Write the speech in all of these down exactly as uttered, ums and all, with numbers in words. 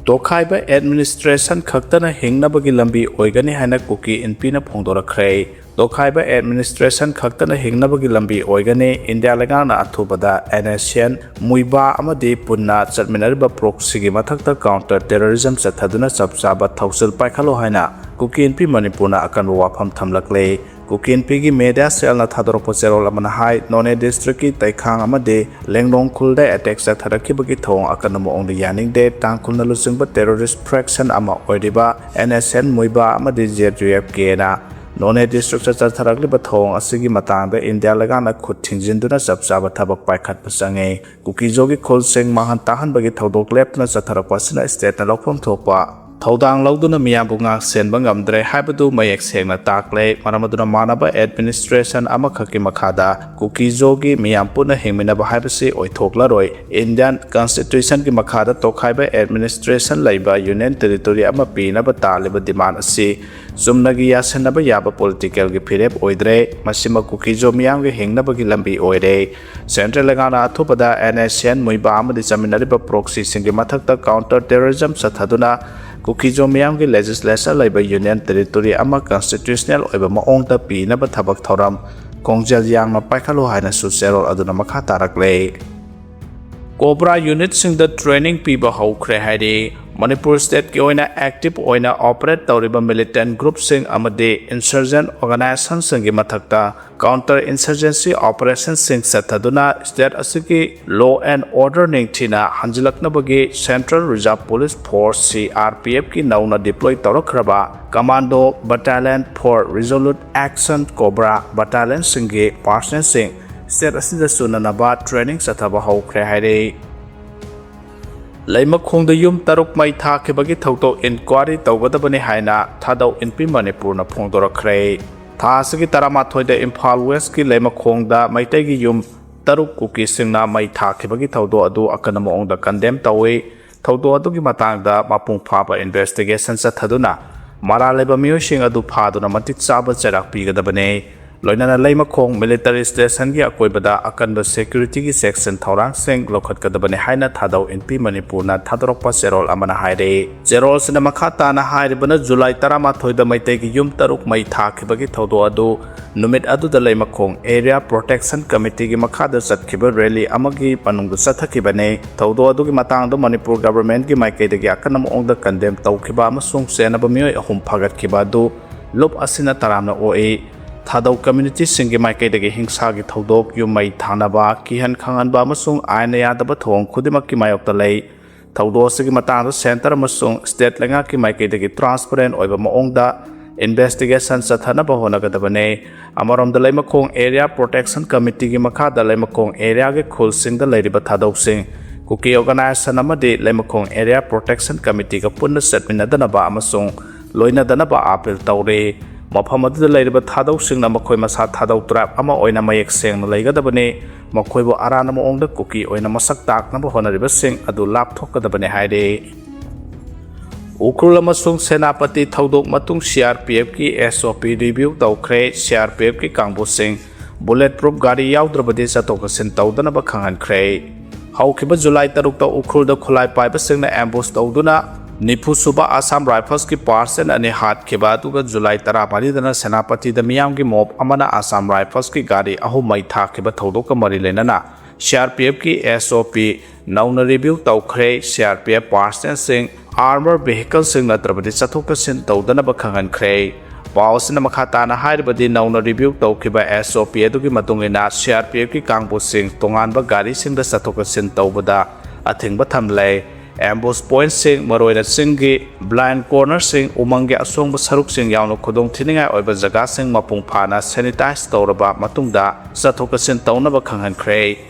ꯇꯣꯈꯥꯏꯕ administration ꯈꯛꯇꯅ ꯍꯤꯡꯅꯕꯒꯤ ꯂꯝꯕꯤ ꯑꯣꯏꯒꯅꯤ ꯍꯥꯏꯅ ꯀꯨꯀꯤ ꯏꯟꯄꯤꯅ ꯐꯣꯡꯗꯣꯔꯛꯈ꯭ꯔꯦ꯫ ꯇꯣꯈꯥꯏꯕ ꯑꯦꯗꯃꯤꯅꯤꯁꯇ꯭ꯔꯦꯁꯟ ꯈꯛꯇꯅ ꯍꯤꯡꯅꯕꯒꯤ ꯂꯝꯕꯤ ꯑꯣꯏꯒꯅꯤ꯫ ꯏꯟꯗꯤꯌꯥ ꯂꯩꯉꯥꯛꯅ ꯑꯊꯨꯕꯗ ꯑꯦꯟ ꯑꯦꯁ ꯑꯦꯟ, ꯃꯨꯏꯕꯥ ꯑꯃꯗꯤ ꯄꯨꯟꯅ ꯆꯠꯃꯤꯟꯅꯔꯤꯕ ꯄ꯭ꯔꯣꯛꯁꯤꯒꯤ ꯃꯊꯛꯇ ꯀꯥꯎꯟꯇꯔ ꯇꯦꯔꯣꯔꯤꯖꯝ ꯆꯠꯊꯗꯨꯅ ꯆꯞ ꯆꯥꯕ ꯊꯧꯁꯤꯜ ꯄꯥꯏꯈꯠꯂꯣ ꯍꯥꯏꯅ ꯀꯨꯀꯤ ꯏꯟꯄꯤ ꯃꯅꯤꯄꯨꯔꯅ ꯑꯀꯟꯕ ꯋꯥꯐꯝ ꯊꯝꯂꯛꯂꯦ꯫ ꯀꯨꯀꯤ ꯏꯟꯄꯤꯒꯤ ꯃꯦꯗꯤꯌꯥ ꯁꯦꯜꯅ ꯊꯥꯗꯣꯔꯛꯄ ꯆꯦꯔꯣꯜ ꯑꯃꯅ ꯍꯥꯏ, ꯅꯣꯅꯦ ꯗꯤꯁꯇ꯭ꯔꯤꯛꯀꯤ ꯇꯩꯈꯥꯡ ꯑꯃꯗꯤ ꯂꯦꯡꯂꯣꯡ ꯈꯨꯜꯗ ꯑꯦꯇꯦꯛ ꯆꯠꯊꯔꯛꯈꯤꯕꯒꯤ ꯊꯧꯑꯣꯡ ꯑꯀꯟꯕ ꯃꯑꯣꯡꯗ ꯌꯥꯅꯤꯡꯗꯦ꯫ ꯇꯥꯡꯈꯨꯜꯅ ꯂꯨꯆꯤꯡꯕ ꯇꯦꯔꯣꯔꯤꯁ ꯐ꯭ꯔꯦꯛꯁꯟ ꯑꯃ ꯑꯣꯏꯔꯤꯕ ꯑꯦꯟ ꯑꯦꯁ ꯑꯦꯟ ꯃꯨꯏꯕꯥ ꯑꯃꯗꯤ ꯖꯦ ꯌꯨ ꯑꯦꯐ ꯀꯦꯅ ꯅꯣꯅꯦ ꯗꯤꯁꯇ꯭ꯔꯤꯛꯇ ꯆꯠꯊꯔꯛꯂꯤꯕ ꯊꯧꯑꯣꯡ ꯑꯁꯤꯒꯤ ꯃꯇꯥꯡꯗ ꯏꯟꯗꯤꯌꯥ ꯂꯩꯉꯥꯛꯅ ꯈꯨꯠ ꯊꯤꯡꯖꯤꯟꯗꯨꯅ ꯆꯞ ꯆꯥꯕ ꯊꯕꯛ ꯄꯥꯏꯈꯠꯄ ꯆꯪꯉꯤ꯫ ꯀꯨꯀꯤꯖꯣꯒꯤ ꯈꯨꯜꯁꯤꯡ ꯃꯥꯡꯍꯟ ꯇꯥꯛꯍꯟꯕꯒꯤ ꯊꯧꯗꯣꯛ ꯂꯦꯞꯇꯅ ꯆꯠꯊꯔꯛꯄ ꯑꯁꯤꯅ ꯁ꯭ꯇꯦꯠꯅ ꯂꯧꯐꯝ ꯊꯣꯛꯄ ꯊꯧꯗꯥꯡ ꯂꯧꯗꯨꯅ ꯃꯤꯌꯥꯝꯕꯨ ꯉꯥꯛ ꯁꯦꯟꯕ ꯉꯝꯗ꯭ꯔꯦ ꯍꯥꯏꯕꯗꯨ ꯃꯌꯦꯛ ꯁꯦꯡꯅ ꯇꯥꯛꯂꯦ꯫ ꯃꯔꯝ ꯑꯗꯨꯅ ꯃꯥꯟꯅꯕ ꯑꯦꯗꯃꯤꯅꯤꯁꯇ꯭ꯔꯦꯁꯟ ꯑꯃꯈꯛꯀꯤ ꯃꯈꯥꯗ ꯀꯨꯀꯤꯖꯣꯒꯤ ꯃꯤꯌꯥꯝ ꯄꯨꯟꯅ ꯍꯤꯡꯃꯤꯟꯅꯕ ꯍꯥꯏꯕꯁꯤ ꯑꯣꯏꯊꯣꯛꯂꯔꯣꯏ꯫ ꯏꯟꯗꯤꯌꯥꯟ ꯀꯟꯁꯇꯤꯇ꯭ꯌꯨꯁꯟꯒꯤ ꯃꯈꯥꯗ ꯇꯣꯈꯥꯏꯕ ꯑꯦꯗꯃꯤꯅꯤꯁꯇ꯭ꯔꯦꯁꯟ ꯂꯩꯕ ꯌꯨꯅꯤꯌꯟ ꯇꯦꯔꯤꯇꯣꯔꯤ ꯑꯃ ꯄꯤꯅꯕ ꯇꯥꯜꯂꯤꯕ ꯗꯤꯃꯥꯟ ꯑꯁꯤ ꯆꯨꯝꯅꯒꯤ ꯌꯥꯁꯟꯅꯕ ꯌꯥꯕ ꯄꯣꯂꯤꯇꯤꯀꯦꯜꯒꯤ ꯐꯤꯔꯦꯞ ꯑꯣꯏꯗ꯭ꯔꯦ꯫ ꯃꯁꯤꯃꯛ ꯀꯨꯀꯤꯖꯣ ꯃꯤꯌꯥꯝꯒꯤ ꯍꯤꯡꯅꯕꯒꯤ ꯂꯝꯕꯤ ꯑꯣꯏꯔꯦ꯫ ꯁꯦꯟꯇ꯭ꯔꯦꯜ ꯂꯩꯉꯥꯛꯅ ꯑꯊꯨꯕꯗ ꯑꯦꯟ ꯑꯦꯁ ꯑꯦꯟ ꯃꯨꯏꯕꯥ ꯑꯃꯗꯤ ꯆꯠꯃꯤꯟꯅꯔꯤꯕ ꯄ꯭ꯔꯣꯛꯁꯤꯁꯤꯡꯒꯤ ꯃꯊꯛꯇ ꯀꯥꯎꯟꯇꯔ ꯇꯦꯔꯣꯔꯤꯖꯝ ꯆꯠꯊꯗꯨꯅ ꯀꯨꯀꯤꯖꯣ ꯃꯤꯌꯥꯝꯒꯤ ꯂꯦꯖꯤꯁꯂꯦꯆꯔ ꯂꯩꯕ ꯌꯨꯅꯤꯌꯟ ꯇꯦꯔꯤꯇꯣꯔꯤ ꯑꯃ ꯀꯟꯁꯇꯤꯇ꯭ꯌꯨꯁꯅꯦꯜ ꯑꯣꯏꯕ ꯃꯑꯣꯡꯗ ꯄꯤꯅꯕ ꯊꯕꯛ ꯊꯧꯔꯝ ꯈꯣꯡꯖꯦꯜ ꯌꯥꯡꯅ ꯄꯥꯏꯈꯠꯂꯨ ꯍꯥꯏꯅꯁꯨ ꯆꯦꯔꯣꯜ ꯑꯗꯨꯅ ꯃꯈꯥ ꯇꯥꯔꯛꯂꯦ꯫ ꯀꯣꯕ꯭ꯔꯥ ꯌꯨꯅꯤꯠꯁꯤꯡꯗ ꯇ꯭ꯔꯦꯅꯤꯡ ꯄꯤꯕ ꯍꯧꯈ꯭ꯔꯦ ꯍꯥꯏꯔꯤ꯫ ꯃꯅꯤꯄꯨꯔ ꯁ꯭ꯇꯦꯠꯀꯤ ꯑꯣꯏꯅ ꯑꯦꯛꯇꯤꯚ ꯑꯣꯏꯅ ꯑꯣꯄꯔꯦꯠ ꯇꯧꯔꯤꯕ ꯃꯤꯂꯤꯇꯦꯟ ꯒ꯭ꯔꯨꯞꯁꯤꯡ ꯑꯃꯗꯤ ꯏꯟꯁꯔꯖꯦꯟ ꯑꯣꯔꯒꯅꯥꯏꯖꯦꯁꯟꯁꯤꯡꯒꯤ ꯃꯊꯛꯇ ꯀꯥꯎꯟꯇꯔ ꯏꯟꯁꯔꯖꯦꯟꯁꯤ ꯑꯣꯄꯔꯦꯁꯟꯁꯤꯡ ꯆꯠꯊꯗꯨꯅ ꯁ꯭ꯇꯦꯠ ꯑꯁꯤꯒꯤ ꯂꯣ ꯑꯦꯟ ꯑꯣꯔꯗꯔ ꯅꯤꯡꯊꯤꯅ ꯍꯟꯖꯤꯜꯂꯛꯅꯕꯒꯤ central reserve police force, C R P ꯑꯦꯐꯀꯤ ꯅꯧꯅ ꯗꯤꯄ꯭ꯂꯣꯏ ꯇꯧꯔꯛꯈ꯭ꯔꯕ commando battalion for resolute action cobra ꯕꯠꯇꯥꯂꯤꯌꯟꯁꯤꯡꯒꯤ ꯄꯥꯔꯁꯅꯦꯜꯁꯤꯡ ꯁ꯭ꯇꯦꯠ ꯑꯁꯤꯗ ꯆꯨꯅꯅꯕ ꯇ꯭ꯔꯦꯅꯤꯡ ꯆꯠꯊꯕ ꯍꯧꯈ꯭ꯔꯦ ꯍꯥꯏꯔꯤ꯫ ꯂꯩꯃꯈꯣꯡꯗ ꯌꯨꯝ ꯇꯔꯨꯛ ꯃꯩ ꯊꯥꯈꯤꯕꯒꯤ ꯊꯧꯗꯣꯛ ꯏꯟꯀ꯭ꯋꯥꯔꯤ ꯇꯧꯒꯗꯕꯅꯤ ꯍꯥꯏꯅ ꯊꯥꯗꯧ ꯏꯟꯄꯤ ꯃꯅꯤꯄꯨꯔꯅ ꯐꯣꯡꯗꯣꯔꯛꯈ꯭ꯔꯦ꯫ ꯊꯥ ꯑꯁꯤꯒꯤ ꯇꯔꯥꯃꯥꯊꯣꯏꯗ ꯏꯝꯐꯥꯜ ꯋꯦꯁꯀꯤ ꯂꯩꯃꯈꯣꯡꯗ ꯃꯩꯇꯩꯒꯤ ꯌꯨꯝ ꯇꯔꯨꯛ ꯀꯨꯀꯤꯁꯤꯡꯅ ꯃꯩ ꯊꯥꯈꯤꯕꯒꯤ ꯊꯧꯗꯣꯛ ꯑꯗꯨ ꯑꯀꯟꯕ ꯃꯑꯣꯡꯗ ꯀꯟꯗꯦꯝ ꯇꯧꯏ꯫ ꯊꯧꯗꯣꯛ ꯑꯗꯨꯒꯤ ꯃꯇꯥꯡꯗ ꯃꯄꯨꯡ ꯐꯥꯕ ꯏꯟꯚꯦꯁꯇꯤꯒꯦꯁꯟ ꯆꯠꯊꯗꯨꯅ ꯃꯔꯥꯜ ꯂꯩꯕ ꯃꯤꯑꯣꯏꯁꯤꯡ ꯑꯗꯨ ꯐꯥꯗꯨꯅ ꯃꯇꯤꯛ ꯆꯥꯕ ꯆꯩꯔꯥꯛ ꯄꯤꯒꯗꯕꯅꯤ꯫ ꯂꯣꯏꯅꯅ ꯂꯩꯃꯈꯣꯡ ꯃꯤꯂꯤꯇꯔꯤ ꯁ꯭ꯇꯦꯁꯟꯒꯤ ꯑꯀꯣꯏꯕꯗ ꯑꯀꯟꯕ ꯁꯦꯀ꯭ꯌꯨꯔꯤꯇꯤꯒꯤ ꯆꯦꯛꯁꯤꯟ ꯊꯧꯔꯥꯡꯁꯤꯡ ꯂꯧꯈꯠꯀꯗꯕꯅꯤ ꯍꯥꯏꯅ ꯊꯥꯗꯧ ꯏꯟꯄꯤ ꯃꯅꯤꯄꯨꯔꯅ ꯊꯥꯗꯣꯔꯛꯄ ꯆꯦꯔꯣꯜ ꯑꯃꯅ ꯍꯥꯏꯔꯤ꯫ ꯆꯦꯔꯣꯜꯁꯤꯅ ꯃꯈꯥ ꯇꯥꯅ ꯍꯥꯏꯔꯤꯕꯅ, ꯖꯨꯂꯥꯏ ꯇꯔꯥꯃꯥꯊꯣꯏꯗ ꯃꯩꯇꯩꯒꯤ ꯌꯨꯝ ꯇꯔꯨꯛ ꯃꯩ ꯊꯥꯈꯤꯕꯒꯤ ꯊꯧꯗꯣꯛ ꯑꯗꯨ ꯅꯨꯃꯤꯠ ꯑꯗꯨꯗ ꯂꯩꯃꯈꯣꯡ ꯑꯦꯔꯤꯌꯥ ꯄ꯭ꯔꯣꯇꯦꯛꯁꯟ ꯀꯃꯤꯇꯤꯒꯤ ꯃꯈꯥꯗ ꯆꯠꯈꯤꯕ ꯔꯦꯂꯤ ꯑꯃꯒꯤ ꯃꯅꯨꯡꯗ ꯆꯠꯊꯈꯤꯕꯅꯤ꯫ ꯊꯧꯗꯣꯛ ꯑꯗꯨꯒꯤ ꯃꯇꯥꯡꯗ ꯃꯅꯤꯄꯨꯔ ꯒꯚꯔꯟꯃꯦꯟꯠꯀꯤ ꯃꯥꯏꯀꯩꯗꯒꯤ ꯑꯀꯟꯕ ꯃꯑꯣꯡꯗ ꯀꯟꯗꯦꯝ ꯇꯧꯈꯤꯕ ꯑꯃꯁꯨꯡ ꯆꯦꯟꯅꯕ ꯃꯤꯑꯣꯏ ꯑꯍꯨꯝ ꯐꯥꯒꯠꯈꯤꯕ ꯑꯗꯨ ꯂꯨꯞ ꯑꯁꯤꯅ ꯇꯔꯥꯝꯅ ꯑꯣꯛꯏ꯫ ꯊꯥꯗꯧ ꯀꯝꯃ꯭ꯌꯨꯅꯤꯇꯤꯁꯤꯡꯒꯤ ꯃꯥꯏꯀꯩꯗꯒꯤ ꯍꯤꯡꯁꯥꯒꯤ ꯊꯧꯗꯣꯛ, ꯌꯨꯝ ꯃꯩ ꯊꯥꯅꯕ, ꯀꯤꯍꯟ ꯈꯪꯍꯟꯕ ꯑꯃꯁꯨꯡ ꯑꯥꯏꯟꯅ ꯌꯥꯗꯕ ꯊꯧꯑꯣꯡ ꯈꯨꯗꯤꯡꯃꯛꯀꯤ ꯃꯥꯌꯣꯛꯇ ꯂꯩ꯫ ꯊꯧꯗꯣꯛ ꯑꯁꯤꯒꯤ ꯃꯇꯥꯡꯗ ꯁꯦꯟꯇꯔ ꯑꯃꯁꯨꯡ ꯁ꯭ꯇꯦꯠ ꯂꯩꯉꯥꯛꯀꯤ ꯃꯥꯏꯀꯩꯗꯒꯤ ꯇ꯭ꯔꯥꯟꯁꯄꯔꯦꯟ ꯑꯣꯏꯕ ꯃꯑꯣꯡꯗ ꯏꯟꯚꯦꯁꯇꯤꯒꯦꯁꯟ ꯆꯠꯊꯅꯕ ꯍꯣꯠꯅꯒꯗꯕꯅꯤ꯫ ꯑꯃꯔꯣꯝꯗ, ꯂꯩꯃꯈꯣꯡ ꯑꯦꯔꯤꯌꯥ ꯄ꯭ꯔꯣꯇꯦꯛꯁꯟ ꯀꯃꯤꯇꯤꯒꯤ ꯃꯈꯥꯗ ꯂꯩꯃꯈꯣꯡ ꯑꯦꯔꯤꯌꯥꯒꯤ ꯈꯨꯜꯁꯤꯡꯗ ꯂꯩꯔꯤꯕ ꯊꯥꯗꯧꯁꯤꯡ ꯀꯨꯀꯤ ꯑꯣꯔꯒꯅꯥꯏꯖꯦꯁꯟ ꯑꯃꯗꯤ ꯂꯩꯃꯈꯣꯡ ꯑꯦꯔꯤꯌꯥ ꯄ꯭ꯔꯣꯇꯦꯛꯁꯟ ꯀꯃꯤꯇꯤꯒ ꯄꯨꯟꯅ ꯆꯠꯃꯤꯟꯅꯗꯅꯕ ꯑꯃꯁꯨꯡ ꯂꯣꯏꯅꯗꯅꯕ ꯑꯥꯄꯤꯜ ꯇꯧꯔꯤ꯫ ꯃꯐꯝ ꯑꯗꯨꯗ ꯂꯩꯔꯤꯕ ꯊꯥꯗꯧꯁꯤꯡꯅ ꯃꯈꯣꯏ ꯃꯁꯥ ꯊꯥꯗꯧ ꯇ꯭ꯔꯥꯏꯕ ꯑꯃ ꯑꯣꯏꯅ ꯃꯌꯦꯛ ꯁꯦꯡꯅ ꯂꯩꯒꯗꯕꯅꯤ꯫ ꯃꯈꯣꯏꯕꯨ ꯑꯔꯥꯟꯕ ꯃꯑꯣꯡꯗ ꯀꯨꯀꯤ ꯑꯣꯏꯅ ꯃꯁꯛ ꯇꯥꯛꯅꯕ ꯍꯣꯠꯅꯔꯤꯕꯁꯤꯡ ꯑꯗꯨ ꯂꯥꯞꯊꯣꯛꯀꯗꯕꯅꯤ ꯍꯥꯏꯔꯤ꯫ ꯎꯈ꯭ꯔꯨꯜ ꯑꯃꯁꯨꯡ ꯁꯦꯅꯥꯄꯇꯤ ꯊꯧꯗꯣꯛ ꯃꯇꯨꯡ ꯁꯤ ꯑꯥꯔ ꯄꯤ ꯑꯦꯐꯀꯤ ꯑꯦꯁ ꯑꯣ ꯄꯤ ꯔꯤꯚꯤꯌꯨ ꯇꯧꯈ꯭ꯔꯦ꯫ ꯁꯤ ꯑꯥꯔ ꯄꯤ ꯑꯦꯐꯀꯤ ꯀꯥꯡꯕꯨꯁꯤꯡ ꯕꯨꯂꯦꯠ ꯄ꯭ꯔꯨꯐ ꯒꯥꯔꯤ ꯌꯥꯎꯗ꯭ꯔꯕꯗꯤ ꯆꯠꯊꯣꯛ ꯆꯠꯁꯤꯟ ꯇꯧꯗꯅꯕ ꯈꯪꯍꯟꯈ꯭ꯔꯦ꯫ ꯍꯧꯈꯤꯕ ꯖꯨꯂꯥꯏ ꯇꯔꯨꯛꯇ ꯎꯈ꯭ꯔꯨꯜꯗ ꯈꯨꯠꯂꯥꯏ ꯄꯥꯏꯕꯁꯤꯡꯅ ꯑꯦꯝꯕꯨꯁ ꯇꯧꯗꯨꯅ ꯅꯤꯐꯨ ꯁꯨꯕ ꯑꯁꯥꯝ ꯔꯥꯏꯐꯜꯁꯀꯤ ꯄꯥꯔꯁꯟ ꯑꯅꯤ ꯍꯥꯠꯈꯤꯕ, ꯑꯗꯨꯒ ꯖꯨꯂꯥꯏ ꯇꯔꯥꯃꯔꯤꯗꯅ ꯁꯦꯅꯥꯄꯇꯤꯗ ꯃꯤꯌꯥꯝꯒꯤ ꯃꯣꯞ ꯑꯃꯅ ꯑꯁꯥꯝ ꯔꯥꯏꯐꯜꯁꯀꯤ ꯒꯥꯔꯤ ꯑꯍꯨꯝ ꯃꯩ ꯊꯥꯈꯤꯕ ꯊꯧꯗꯣꯛꯀ ꯃꯔꯤ ꯂꯩꯅꯅ ꯁꯤ ꯑꯥꯔ ꯄꯤ ꯑꯦꯐꯀꯤ ꯑꯦꯁ ꯑꯣ ꯄꯤ ꯅꯧꯅ ꯔꯤꯚꯤꯌꯨ ꯇꯧꯈ꯭ꯔꯦ꯫ ꯁꯤ ꯑꯥꯔ ꯄꯤ ꯑꯦꯐ ꯄꯥꯔꯁꯅꯦꯜꯁꯤꯡ ꯑꯥꯔꯃꯔ ꯚꯦꯍꯤꯀꯜꯁꯤꯡ ꯅꯠꯇ꯭ꯔꯕꯗꯤ ꯆꯠꯊꯣꯛ ꯆꯠꯁꯤꯟ ꯇꯧꯗꯅꯕ ꯈꯪꯍꯟꯈ꯭ꯔꯦ꯫ ꯄꯥꯎ ꯑꯁꯤꯅ ꯃꯈꯥ ꯇꯥꯅ ꯍꯥꯏꯔꯕꯗꯤ, ꯅꯧꯅ ꯔꯤꯚꯤꯌꯨ ꯇꯧꯈꯤꯕ ꯑꯦꯁ ꯑꯣ ꯄꯤ ꯑꯗꯨꯒꯤ ꯃꯇꯨꯡ ꯏꯟꯅ ꯁꯤ ꯑꯥꯔ ꯄꯤ ꯑꯦꯐꯀꯤ ꯀꯥꯡꯕꯨꯁꯤꯡ ꯇꯣꯉꯥꯟꯕ ꯒꯥꯔꯤꯁꯤꯡꯗ ꯆꯠꯊꯣꯛ ꯆꯠꯁꯤꯟ ꯇꯧꯕꯗ ꯑꯊꯤꯡꯕ ꯊꯝꯂꯦ꯫ ꯑꯦꯝꯕꯨꯁ ꯄꯣꯏꯟꯠꯁꯤꯡ, ꯃꯔꯨꯑꯣꯏꯅ ꯆꯤꯡꯒꯤ ꯕ꯭ꯂꯥꯏꯟ ꯀꯣꯔꯅꯔꯁꯤꯡ, ꯎꯃꯪꯒꯤ ꯑꯁꯣꯡꯕ ꯁꯔꯨꯛꯁꯤꯡ ꯌꯥꯎꯅ ꯈꯨꯗꯣꯡꯊꯤꯅꯤꯡꯉꯥꯏ ꯑꯣꯏꯕ ꯖꯒꯥꯁꯤꯡ ꯃꯄꯨꯡ ꯐꯥꯅ ꯁꯦꯅꯤꯇꯥꯏꯖ ꯇꯧꯔꯕ ꯃꯇꯨꯡꯗ ꯆꯠꯊꯣꯛ ꯆꯠꯁꯤꯟ ꯇꯧꯅꯕ ꯈꯪꯍꯟꯈ꯭ꯔꯦ꯫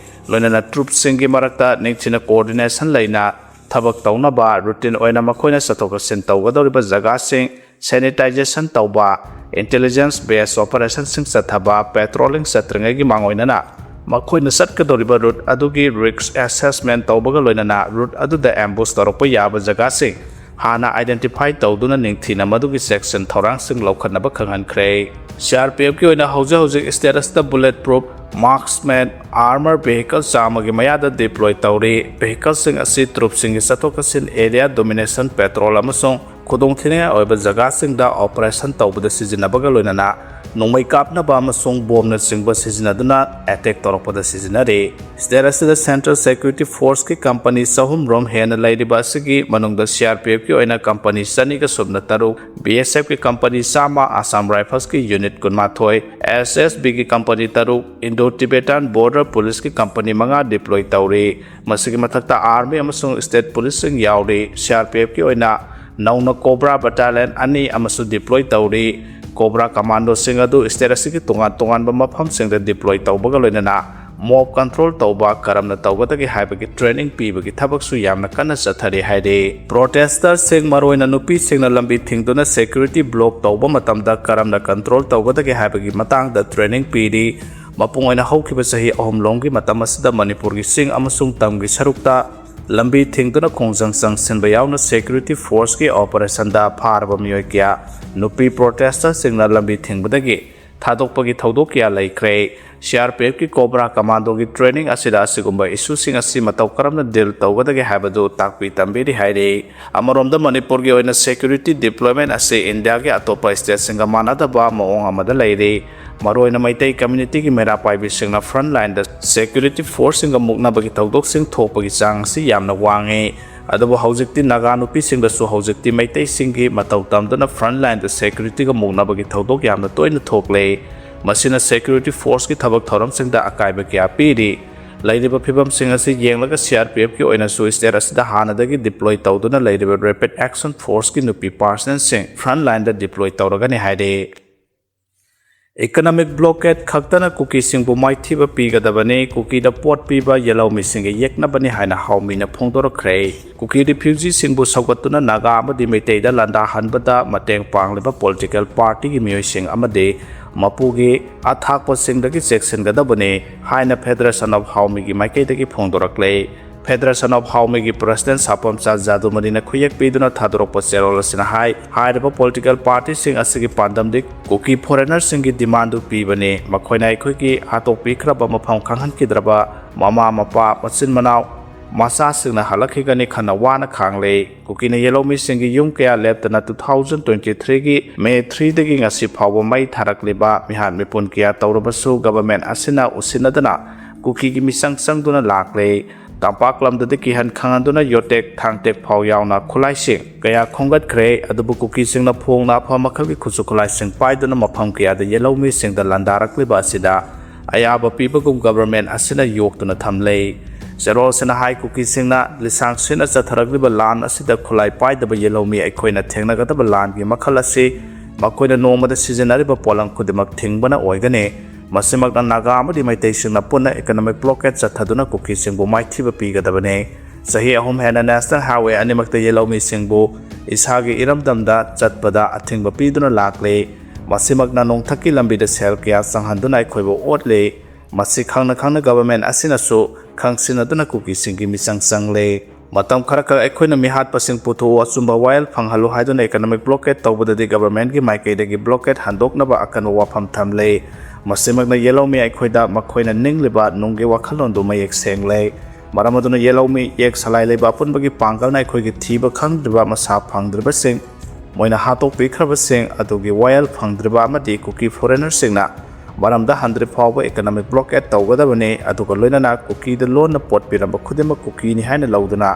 ꯂꯣꯏꯅꯅ ꯇ꯭ꯔꯨꯞꯁꯤꯡꯒꯤ ꯃꯔꯛꯇ ꯅꯤꯡꯊꯤꯅ ꯀꯣꯑꯣꯔꯗꯤꯅꯦꯁꯟ ꯂꯩꯅ ꯊꯕꯛ ꯇꯧꯅꯕ ꯔꯨꯇꯤꯟ ꯑꯣꯏꯅ ꯃꯈꯣꯏꯅ ꯆꯠꯊꯣꯛ ꯆꯠꯁꯤꯟ ꯇꯧꯒꯗꯧꯔꯤꯕ ꯖꯒꯥꯁꯤꯡ ꯁꯦꯅꯤꯇꯥꯏꯖꯦꯁꯟ ꯇꯧꯕ, ꯏꯟꯇꯦꯂꯤꯖꯦꯟꯁ ꯕꯦꯁ ꯑꯣꯄꯔꯦꯁꯟꯁꯤꯡ ꯆꯠꯊꯕ, ꯄꯦꯇ꯭ꯔꯣꯂꯤꯡ ꯆꯠꯇ꯭ꯔꯤꯉꯩꯒꯤ ꯃꯥꯡꯑꯣꯏꯅꯅ ꯃꯈꯣꯏꯅ ꯆꯠꯀꯗꯧꯔꯤꯕ ꯔꯨꯠ ꯑꯗꯨꯒꯤ ꯔꯤꯁ꯭ꯛ ꯑꯦꯁꯦꯁꯃꯦꯟꯠ ꯇꯧꯕꯒ ꯂꯣꯏꯅꯅ ꯔꯨꯠ ꯑꯗꯨꯗ ꯑꯦꯝꯕꯨꯁ ꯇꯧꯔꯛꯄ ꯌꯥꯕ ꯖꯒꯥꯁꯤꯡ ꯍꯥꯟꯅ identify ꯇꯧꯗꯨꯅ ꯅꯤꯡꯊꯤꯅ ꯃꯗꯨꯒꯤ ꯆꯦꯛꯁꯤꯟ ꯊꯧꯔꯥꯡꯁꯤꯡ ꯂꯧꯈꯠꯅꯕ ꯈꯪꯍꯟꯈ꯭ꯔꯦ꯫ ꯁꯤ ꯑꯥꯔ ꯄꯤ ꯑꯦꯐꯀꯤ ꯑꯣꯏꯅ ꯍꯧꯖꯤꯛ ꯍꯧꯖꯤꯛ state ꯑꯁꯤꯗ bullet proof, marksman, armor vehicle ꯆꯥꯝꯃꯒꯤ ꯃꯌꯥꯗ deploy ꯇꯧꯔꯤ꯫ Vehicleꯁꯤꯡ ꯑꯁꯤ troopꯁꯤꯡꯒꯤ ꯆꯠꯊꯣꯛ ꯆꯠꯁꯤꯟ, area domination, patrol ꯑꯃꯁꯨꯡ ꯈꯨꯗꯣꯡꯊꯤꯅꯤꯡꯉꯥꯏ ꯑꯣꯏꯕ ꯖꯒꯥꯁꯤꯡꯗ operation ꯇꯧꯕꯗ ꯁꯤꯖꯤꯟꯅꯕꯒ ꯂꯣꯏꯅꯅ ꯅꯣꯡꯃꯩ ꯀꯥꯞꯅꯕ ꯑꯃꯁꯨꯡ ꯕꯣꯝꯅꯆꯤꯡꯕ ꯁꯤꯖꯤꯟꯅꯗꯨꯅ attack ꯇꯧꯔꯛꯄꯗ ꯁꯤꯖꯤꯟꯅꯔꯤ꯫ State ꯑꯁꯤꯗ central security forceꯀꯤ company ꯆꯍꯨꯝ ꯔꯣꯝ ꯍꯦꯟꯅ ꯂꯩꯔꯤꯕ ꯑꯁꯤꯒꯤ ꯃꯅꯨꯡꯗ ꯁꯤ ꯑꯥꯔ ꯄꯤ ꯑꯦꯐꯀꯤ ꯑꯣꯏꯅ company ꯆꯅꯤꯒ ꯁꯨꯞꯅ ꯇꯔꯨꯛ, ꯕꯤ ꯑꯦꯁ ꯑꯦꯐꯀꯤ company ꯆꯥꯝꯃ, Assam Riflesꯀꯤ unit ꯀꯨꯟꯃꯥꯊꯣꯏ, ꯑꯦꯁ ꯑꯦꯁ ꯕꯤꯒꯤ company ꯇꯔꯨꯛ, Indo-Tibetan Border Policeꯀꯤ company ꯃꯉꯥ deploy ꯇꯧꯔꯤ꯫ ꯃꯁꯤꯒꯤ ꯃꯊꯛꯇ army ꯑꯃꯁꯨꯡ state policeꯁꯤꯡ ꯌꯥꯎꯔꯤ꯫ ꯁꯤ ꯑꯥꯔ ꯄꯤ ꯑꯦꯐꯀꯤ ꯑꯣꯏꯅ ꯅꯧꯅ Cobra Battalion ꯑꯅꯤ ꯑꯃꯁꯨ deploy ꯇꯧꯔꯤ꯫ Cobra commandoꯁꯤꯡ ꯑꯗꯨ state ꯑꯁꯤꯒꯤ ꯇꯣꯉꯥꯟ ꯇꯣꯉꯥꯟꯕ ꯃꯐꯝꯁꯤꯡꯗ deploy ꯇꯧꯕꯒ ꯂꯣꯏꯅꯅ mob control ꯇꯧꯕ ꯀꯔꯝꯅ ꯇꯧꯒꯗꯒꯦ ꯍꯥꯏꯕꯒꯤ training ꯄꯤꯕꯒꯤ ꯊꯕꯛꯁꯨ ꯌꯥꯝꯅ ꯀꯟꯅ ꯆꯠꯊꯔꯤ ꯍꯥꯏꯔꯤ꯫ Protesterꯁꯤꯡ, ꯃꯔꯨꯑꯣꯏꯅ ꯅꯨꯄꯤꯁꯤꯡꯅ ꯂꯝꯕꯤ ꯊꯤꯡꯗꯨꯅ security block ꯇꯧꯕ ꯃꯇꯝꯗ ꯀꯔꯝꯅ control ꯇꯧꯒꯗꯒꯦ ꯍꯥꯏꯕꯒꯤ ꯃꯇꯥꯡꯗ training ꯄꯤꯔꯤ꯫ ꯃꯄꯨꯡ ꯑꯣꯏꯅ ꯍꯧꯈꯤꯕ ꯆꯍꯤ ꯑꯍꯨꯝ ꯂꯣꯝꯒꯤ ꯃꯇꯝ ꯑꯁꯤꯗ ꯃꯅꯤꯄꯨꯔꯒꯤ ꯆꯤꯡ ꯑꯃꯁꯨꯡ ꯇꯝꯒꯤ ꯁꯔꯨꯛꯇ ꯂꯝꯕꯤ ꯊꯤꯡꯗꯨꯅ ꯈꯣꯡꯖꯪ ꯆꯪꯁꯤꯟꯕ ꯌꯥꯎꯅ security forceꯀꯤ operationꯗ ꯐꯥꯔꯕ ꯃꯤꯑꯣꯏ ꯀꯌꯥ ꯅꯨꯄꯤ protesterꯁꯤꯡꯅ ꯂꯝꯕꯤ ꯊꯤꯡꯕꯗꯒꯤ ꯊꯥꯗꯣꯛꯄꯒꯤ ꯊꯧꯗꯣꯛ ꯀꯌꯥ ꯂꯩꯈ꯭ꯔꯦ꯫ ꯁꯤ ꯑꯥꯔ ꯄꯤ ꯑꯦꯐꯀꯤ Cobra commandoꯒꯤ training ꯑꯁꯤꯗ ꯑꯁꯤꯒꯨꯝꯕ issueꯁꯤꯡ ꯑꯁꯤ ꯃꯇꯧ ꯀꯔꯝꯅ deal ꯇꯧꯒꯗꯒꯦ ꯍꯥꯏꯕꯗꯨ ꯇꯥꯛꯄꯤ ꯇꯝꯕꯤꯔꯤ ꯍꯥꯏꯔꯤ꯫ ꯑꯃꯔꯣꯝꯗ ꯃꯅꯤꯄꯨꯔꯒꯤ ꯑꯣꯏꯅ security deployment ꯑꯁꯤ ꯏꯟꯗꯤꯌꯥꯒꯤ ꯑꯇꯣꯞꯄ stateꯁꯤꯡꯒ ꯃꯥꯟꯅꯗꯕ ꯃꯑꯣꯡ ꯑꯃꯗ ꯂꯩꯔꯤ꯫ ꯃꯔꯨꯑꯣꯏꯅ ꯃꯩꯇꯩ communityꯒꯤ ꯃꯩꯔꯥ ꯄꯥꯏꯕꯤꯁꯤꯡꯅ front lineꯗ security forceꯁꯤꯡꯒ ꯃꯨꯛꯅꯕꯒꯤ ꯊꯧꯗꯣꯛꯁꯤꯡ ꯊꯣꯛꯄꯒꯤ ꯆꯥꯡ ꯑꯁꯤ ꯌꯥꯝꯅ ꯋꯥꯡꯉꯤ꯫ ꯑꯗꯨꯕꯨ ꯍꯧꯖꯤꯛꯇꯤ ꯅꯥꯒꯥ ꯅꯨꯄꯤꯁꯤꯡꯗꯁꯨ ꯍꯧꯖꯤꯛꯇꯤ ꯃꯩꯇꯩꯁꯤꯡꯒꯤ ꯃꯇꯧ ꯇꯝꯗꯨꯅ front lineꯗ securityꯒ ꯃꯨꯛꯅꯕꯒꯤ ꯊꯧꯗꯣꯛ ꯌꯥꯝꯅ ꯇꯣꯏꯅ ꯊꯣꯛꯂꯦ꯫ ꯃꯁꯤꯅ security forceꯀꯤ ꯊꯕꯛ ꯊꯧꯔꯝꯁꯤꯡꯗ ꯑꯀꯥꯏꯕ ꯀꯌꯥ ꯄꯤꯔꯤ꯫ ꯂꯩꯔꯤꯕ ꯐꯤꯕꯝꯁꯤꯡ ꯑꯁꯤ ꯌꯦꯡꯂꯒ ꯁꯤ ꯑꯥꯔ ꯄꯤ ꯑꯦꯐꯀꯤ ꯑꯣꯏꯅꯁꯨ state ꯑꯁꯤꯗ ꯍꯥꯟꯅꯗꯒꯤ deploy ꯇꯧꯗꯨꯅ ꯂꯩꯔꯤꯕ Rapid Action Forceꯀꯤ ꯅꯨꯄꯤ personnelꯁꯤꯡ front lineꯗ deploy ꯇꯧꯔꯒꯅꯤ ꯍꯥꯏꯔꯤ꯫ Economic blockade ꯈꯛꯇꯅ ꯀꯨꯀꯤꯁꯤꯡꯕꯨ ꯃꯥꯏꯊꯤꯕ ꯄꯤꯒꯗꯕꯅꯤ꯫ ꯀꯨꯀꯤꯗ ꯄꯣꯠ ꯄꯤꯕ ꯌꯦꯜꯍꯧꯃꯤꯁꯤꯡꯒ ꯌꯦꯛꯅꯕꯅꯤ ꯍꯥꯏꯅ ꯍꯥꯎꯃꯤꯅ ꯐꯣꯡꯗꯣꯔꯛꯈ꯭ꯔꯦ꯫ ꯀꯨꯀꯤ refugeeꯁꯤꯡꯕꯨ ꯁꯧꯒꯠꯇꯨꯅ ꯅꯥꯒꯥ ꯑꯃꯗꯤ ꯃꯩꯇꯩꯗ ꯂꯥꯟꯗꯥꯍꯟꯕꯗ ꯃꯇꯦꯡ ꯄꯥꯡꯂꯤꯕ political partyꯒꯤ ꯃꯤꯑꯣꯏꯁꯤꯡ ꯑꯃꯗꯤ ꯃꯄꯨꯒꯤ ꯑꯊꯥꯛꯄꯁꯤꯡꯗꯒꯤ ꯆꯦꯛꯁꯤꯟꯒꯗꯕꯅꯤ ꯍꯥꯏꯅ Federation of ꯍꯥꯎꯃꯤꯒꯤ ꯃꯥꯏꯀꯩꯗꯒꯤ ꯐꯣꯡꯗꯣꯔꯛꯂꯦ꯫ Federation of Haomeꯒꯤ president ꯁꯥꯄꯝꯆꯥ ꯖꯥꯗꯨꯃꯅꯤꯅ ꯈꯨꯌꯦꯛ ꯄꯤꯗꯨꯅ ꯊꯥꯗꯣꯔꯛꯄ ꯆꯦꯔꯣꯜ ꯑꯁꯤꯅ ꯍꯥꯏ, ꯍꯥꯏꯔꯤꯕ political partyꯁꯤꯡ ꯑꯁꯤꯒꯤ ꯄꯥꯟꯗꯝꯗꯤ ꯀꯨꯀꯤ foreignerꯁꯤꯡꯒꯤ demandꯗꯨ ꯄꯤꯕꯅꯤ꯫ ꯃꯈꯣꯏꯅ ꯑꯩꯈꯣꯏꯒꯤ ꯍꯥꯠꯇꯣꯛꯄꯤꯈ꯭ꯔꯕ ꯃꯐꯝ ꯈꯪꯍꯟꯈꯤꯗ꯭ꯔꯕ ꯃꯃꯥ ꯃꯄꯥ, ꯃꯆꯤꯟ ꯃꯅꯥꯎ, ꯃꯆꯥꯁꯤꯡꯅ ꯍꯜꯂꯛꯈꯤꯒꯅꯤ ꯈꯟꯅ ꯋꯥꯅ ꯈꯥꯡꯂꯦ꯫ ꯀꯨꯀꯤꯅ ꯌꯦꯜꯍꯧꯃꯤꯁꯤꯡꯒꯤ ꯌꯨꯝ ꯀꯌꯥ ꯂꯦꯞꯇꯅ two thousand twenty threeꯒꯤ May threeꯗꯒꯤ ꯉꯁꯤ ꯐꯥꯎꯕ ꯃꯩ ꯊꯥꯔꯛꯂꯤꯕ ꯃꯤꯍꯥꯠ ꯃꯤꯄꯨꯟ ꯀꯌꯥ ꯇꯧꯔꯕꯁꯨ government ꯑꯁꯤꯅ ꯎꯁꯤꯟꯅꯗꯅ ꯀꯨꯀꯤꯒꯤ ꯃꯤꯆꯪ ꯆꯪꯗꯨꯅ ꯂꯥꯛꯂꯦ꯫ ꯇꯝꯄꯥꯛ ꯂꯝꯗꯗꯤ ꯀꯤꯍꯟ ꯈꯪꯍꯟꯗꯨꯅ ꯌꯣꯇꯦꯛ ꯊꯥꯡꯇꯦꯛ ꯐꯥꯎ ꯌꯥꯎꯅ ꯈꯨꯠꯂꯥꯏꯁꯤꯡ ꯀꯌꯥ ꯈꯣꯝꯒꯠꯈ꯭ꯔꯦ꯫ ꯑꯗꯨꯕꯨ ꯀꯨꯀꯤꯁꯤꯡꯅ ꯐꯣꯡꯅ ꯑꯐ ꯃꯈꯜꯒꯤ ꯈꯨꯠꯁꯨ ꯈꯨꯠꯂꯥꯏꯁꯤꯡ ꯄꯥꯏꯗꯨꯅ ꯃꯐꯝ ꯀꯌꯥꯗ ꯌꯦꯜꯍꯧꯃꯤꯁꯤꯡꯗ ꯂꯥꯟꯗꯥꯔꯛꯂꯤꯕ ꯑꯁꯤꯗ ꯑꯌꯥꯕ ꯄꯤꯕꯒꯨꯝ government ꯑꯁꯤꯅ ꯌꯣꯛꯇꯨꯅ ꯊꯝꯂꯦ꯫ ꯆꯦꯔꯣꯜꯁꯤꯅ ꯍꯥꯏ, ꯀꯨꯀꯤꯁꯤꯡꯅ ꯂꯤꯁꯥꯡ ꯁꯤꯠꯅ ꯆꯠꯊꯔꯛꯂꯤꯕ ꯂꯥꯟ ꯑꯁꯤꯗ ꯈꯨꯠꯂꯥꯏ ꯄꯥꯏꯗꯕ ꯌꯦꯜꯍꯧꯃꯤ ꯑꯩꯈꯣꯏꯅ ꯊꯦꯡꯅꯒꯗꯕ ꯂꯥꯟꯒꯤ ꯃꯈꯜ ꯑꯁꯤ ꯃꯈꯣꯏꯅ ꯅꯣꯡꯃꯗ ꯁꯤꯖꯤꯟꯅꯔꯤꯕ ꯄꯣꯠꯂꯝ ꯈꯨꯗꯤꯡꯃꯛ ꯊꯤꯡꯕꯅ ꯑꯣꯏꯒꯅꯤ꯫ ꯃꯁꯤꯃꯛꯅ ꯅꯥꯒꯥ ꯑꯃꯗꯤ ꯃꯩꯇꯩꯁꯤꯡꯅ ꯄꯨꯟꯅ economic blockade ꯆꯠꯊꯗꯨꯅ ꯀꯨꯀꯤꯁꯤꯡꯕꯨ ꯃꯥꯏꯊꯤꯕ ꯄꯤꯒꯗꯕꯅꯤ꯫ ꯆꯍꯤ ꯑꯍꯨꯝ ꯍꯦꯟꯅ national highway ꯑꯅꯤꯃꯛꯇ ꯌꯦꯜꯍꯧꯃꯤꯁꯤꯡꯕꯨ ꯏꯁꯥꯒꯤ ꯏꯔꯝꯗꯝꯗ ꯆꯠꯄꯗ ꯑꯊꯤꯡꯕ ꯄꯤꯗꯨꯅ ꯂꯥꯛꯂꯤ꯫ ꯃꯁꯤꯃꯛꯅ ꯅꯣꯡꯊꯛꯀꯤ ꯂꯝꯕꯤꯗ ꯁꯦꯜ ꯀꯌꯥ ꯆꯪꯍꯟꯗꯨꯅ ꯑꯩꯈꯣꯏꯕꯨ ꯑꯣꯠꯂꯤ꯫ ꯃꯁꯤ ꯈꯪꯅ ꯈꯪꯅ government ꯑꯁꯤꯅꯁꯨ ꯈꯪꯁꯤꯟꯅꯗꯨꯅ ꯀꯨꯀꯤꯁꯤꯡꯒꯤ ꯃꯤꯆꯪ ꯆꯪꯂꯦ꯫ ꯃꯇꯝ ꯈꯔꯈꯛ ꯑꯩꯈꯣꯏꯅ ꯃꯤꯍꯥꯠꯄꯁꯤꯡ ꯄꯨꯊꯣꯛꯎ, ꯑꯆꯨꯝꯕ ꯋꯥꯌꯦꯜ ꯐꯪꯍꯜꯂꯨ ꯍꯥꯏꯗꯨꯅ economic blockade ꯇꯧꯕꯗꯗꯤ governmentꯀꯤ ꯃꯥꯏꯀꯩꯗꯒꯤ blockade ꯍꯟꯗꯣꯛꯅꯕ ꯑꯀꯟꯕ ꯋꯥꯐꯝ ꯊꯝꯂꯦ꯫ ꯃꯁꯤꯃꯛꯅ ꯌꯦꯜꯍꯧꯃꯤ ꯑꯩꯈꯣꯏꯗ ꯃꯈꯣꯏꯅ ꯅꯤꯡꯂꯤꯕ ꯅꯨꯡꯒꯤ ꯋꯥꯈꯜꯂꯣꯟꯗꯨ ꯃꯌꯦꯛ ꯁꯦꯡꯂꯦ꯫ ꯃꯔꯝ ꯑꯗꯨꯅ ꯌꯦꯜꯍꯧꯃꯤ ꯌꯦꯛ ꯁꯂꯥꯏ ꯂꯩꯕ ꯑꯄꯨꯟꯕꯒꯤ ꯄꯥꯡꯒꯜꯅ ꯑꯩꯈꯣꯏꯒꯤ ꯊꯤꯕ ꯈꯪꯗ꯭ꯔꯤꯕ, ꯃꯁꯥ ꯐꯪꯗ꯭ꯔꯤꯕꯁꯤꯡ, ꯃꯣꯏꯅ ꯍꯥꯠꯇꯣꯛꯄꯤꯈ꯭ꯔꯕꯁꯤꯡ ꯑꯗꯨꯒꯤ ꯋꯥꯌꯦꯜ ꯐꯪꯗ꯭ꯔꯤꯕ ꯑꯃꯗꯤ ꯀꯨꯀꯤ foreignerꯁꯤꯡꯅ ꯃꯔꯝꯗ ꯍꯟꯗ꯭ꯔꯤ ꯐꯥꯎꯕ economic blockade ꯇꯧꯒꯗꯕꯅꯤ, ꯑꯗꯨꯒ ꯂꯣꯏꯅꯅ ꯀꯨꯀꯤꯗ ꯂꯣꯟꯅ ꯄꯣꯠ ꯄꯤꯔꯝꯕ ꯈꯨꯗꯤꯡꯃꯛ ꯀꯨꯀꯤꯅꯤ ꯍꯥꯏꯅ ꯂꯧꯗꯨꯅ